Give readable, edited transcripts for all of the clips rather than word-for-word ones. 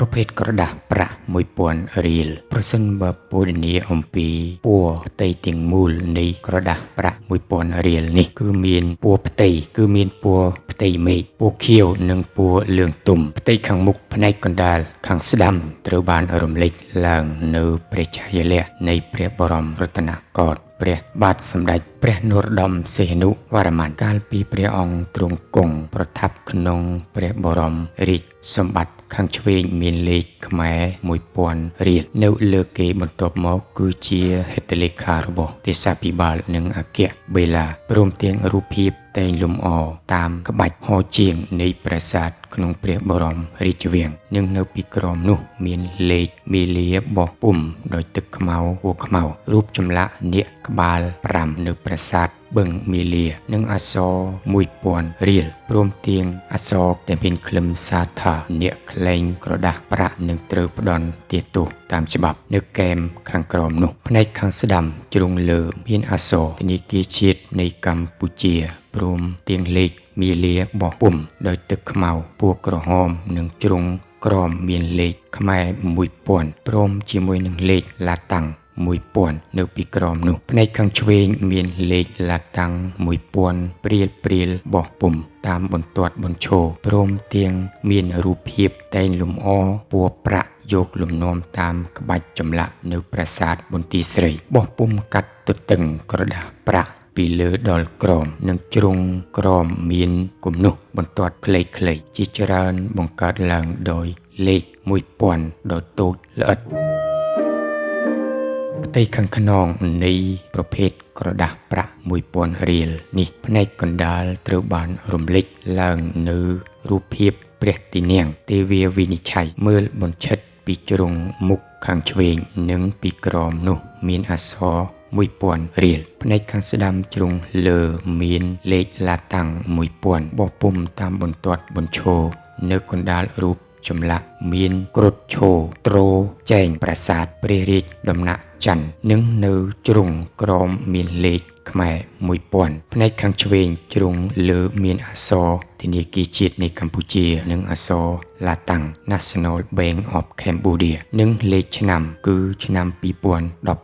ប្រភេទក្រដាសប្រាក់1000រៀលប្រសិនបើពណ៌នាអំពីពណ៌ផ្ទៃទាំងមូលនៃក្រដាសប្រាក់1000រៀលនេះគឺមានពណ៌ផ្ទៃគឺមានពណ៌ផ្ទៃមេឃពណ៌ខៀវនិងពណ៌លឿងទុំផ្ទៃខាងមុខផ្នែកកណ្ដាលខាងស្ដាំត្រូវបានរំលេចឡើងនៅព្រះឆាយាល័ក្ខណ៍នៃព្រះបរមរតនកោដ្ឋព្រះបាទសម្ដេចព្រះនរោត្តមសីហនុវរ្ម័នកាលពីព្រះអង្គទ្រង់គង់ប្រថាប់ក្នុងព្រះបរមរាជសម្បត្តិខាងឆ្វេងមានលេខខ្មែរ1000រៀលនៅលើគេបន្ទាប់មកគឺជាហេដ្ឋលេខារបស់ទេសាភិបាលនិងអគ្គបេឡាព្រមទាំងរូបភាពតែងលម្អតាមក្បាច់ហជាងនៃប្រាសាទក្នុងព្រះបរមរាជវាំងនិងនៅពីក្រោមនោះមានលេខមាលាបោះពុំដោយទឹកខ្មៅពណ៌ខ្មៅរូបចម្លាក់នាគក្បាល5នៅប្រាសាទបឹងមាលានិងអក្សរ1000រៀលព្រមទាំងអក្សរដែលមានខ្លឹមសារថាអ្នកក្លែងក្រដាសប្រាក់នឹងត្រូវផ្ដន្ទាទោសតាមច្បាប់នៅកែមខាងក្រោមនោះផ្នែកខាងស្ដាំជ្រុងលើមានអក្សរធនាគារជាតិនៃកម្ពុជាព្រមទាំងលេខមាលាបោះពុំដោយទឹកខ្មៅពណ៌ក្រហមនិងជ្រុងក្រមមានលេខខ្មែរ1000ព្រមជាមួយនឹងលេខឡាតាំង1000នៅពីក្រោមនោះផ្នែកខាងឆ្វេងមានលេខឡាតាំង1000ព្រាលព្រាលបោះពុំតាមបន្ទាត់បញ្ឈរព្រមទាំងមានរូបភាពតែងលម្អពណ៌ប្រាក់យកលំនាំតាមក្បាច់ចម្លាក់នៅប្រាសាទបន្ទាយស្រីបោះពុំកាត់ទទឹងក្រដាសប្រាក់ពីលើដល់ក្រោមនិងជ្រុងក្រោមមានគំនុះបន្ទាត់ខ្លីៗជាច្រើនបង្កើតឡើងដោយលេខ1000ដ៏តូចល្អិតផ្ទៃខាងខ្នងនៃប្រភេទក្រដាសប្រាក់1000រៀលនេះផ្នែកកណ្ដាលត្រូវបានរំលេចឡើងនៅរូបភាពព្រះទីនាំងទេវាវិនិច្ឆ័យមើលបញ្ឆិតពីជ្រុងមុខខាងឆ្វេងនិងពីក្រោមនោះមានអក្សរ1000រៀលផ្នែកខាងស្ដាំជ្រុងលើមានលេខឡាតាំង1000បោះពុំតាមបន្ទាត់បញ្ឈរនៅកណ្ដាលរូបចម្លាក់មានគ្រុឌឈរទ្រចែងប្រាសាទព្រះរាជដំណាក់ច័ន្ទនិងនៅជ្រុងក្រោមមានលេខខ្មែរ1000ផ្នែកខាងឆ្វេងជ្រុងលើមានអក្សរធនាគារជាតិនៃកម្ពុជានិងអក្សរឡាតាំង National Bank of Cambodia និងលេខឆ្នាំគឺឆ្នាំ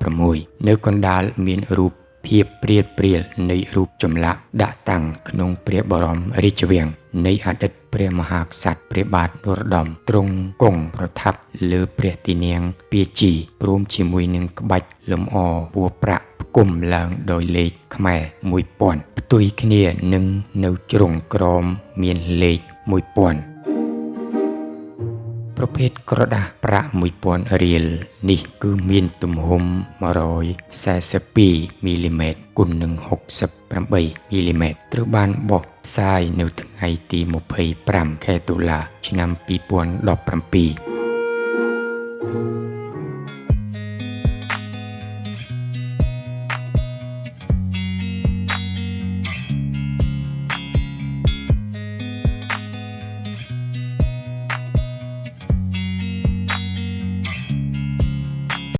2016នៅកណ្ដាលមានរូបភាពព្រាលព្រាលនៃរូបចម្លាក់ដាក់តាំងក្នុងព្រះបរមរាជវាំងនៃអតីតព្រះមហាក្សត្រព្រះបាទនរោត្តមទ្រង់គង់ប្រថាប់លើព្រះទីនាំងពាជីព្រមជាមួយនឹងក្បាច់លម្អពណ៌ប្រាក់ផ្គុំឡើងដោយលេខខ្មែរ1000ផ្ទុយគ្នានឹងនៅជ្រុងក្រោមមានលេខ1000ប្រភេទក្រដាសប្រាក់1000រៀលនេះគឺមានទំហំ142មីលីម៉ែត្រគុណនឹង68មីលីម៉ែត្រត្រូវបានបោះផ្សាយនៅថ្ងៃទី25ខែតុលាឆ្នាំ2017។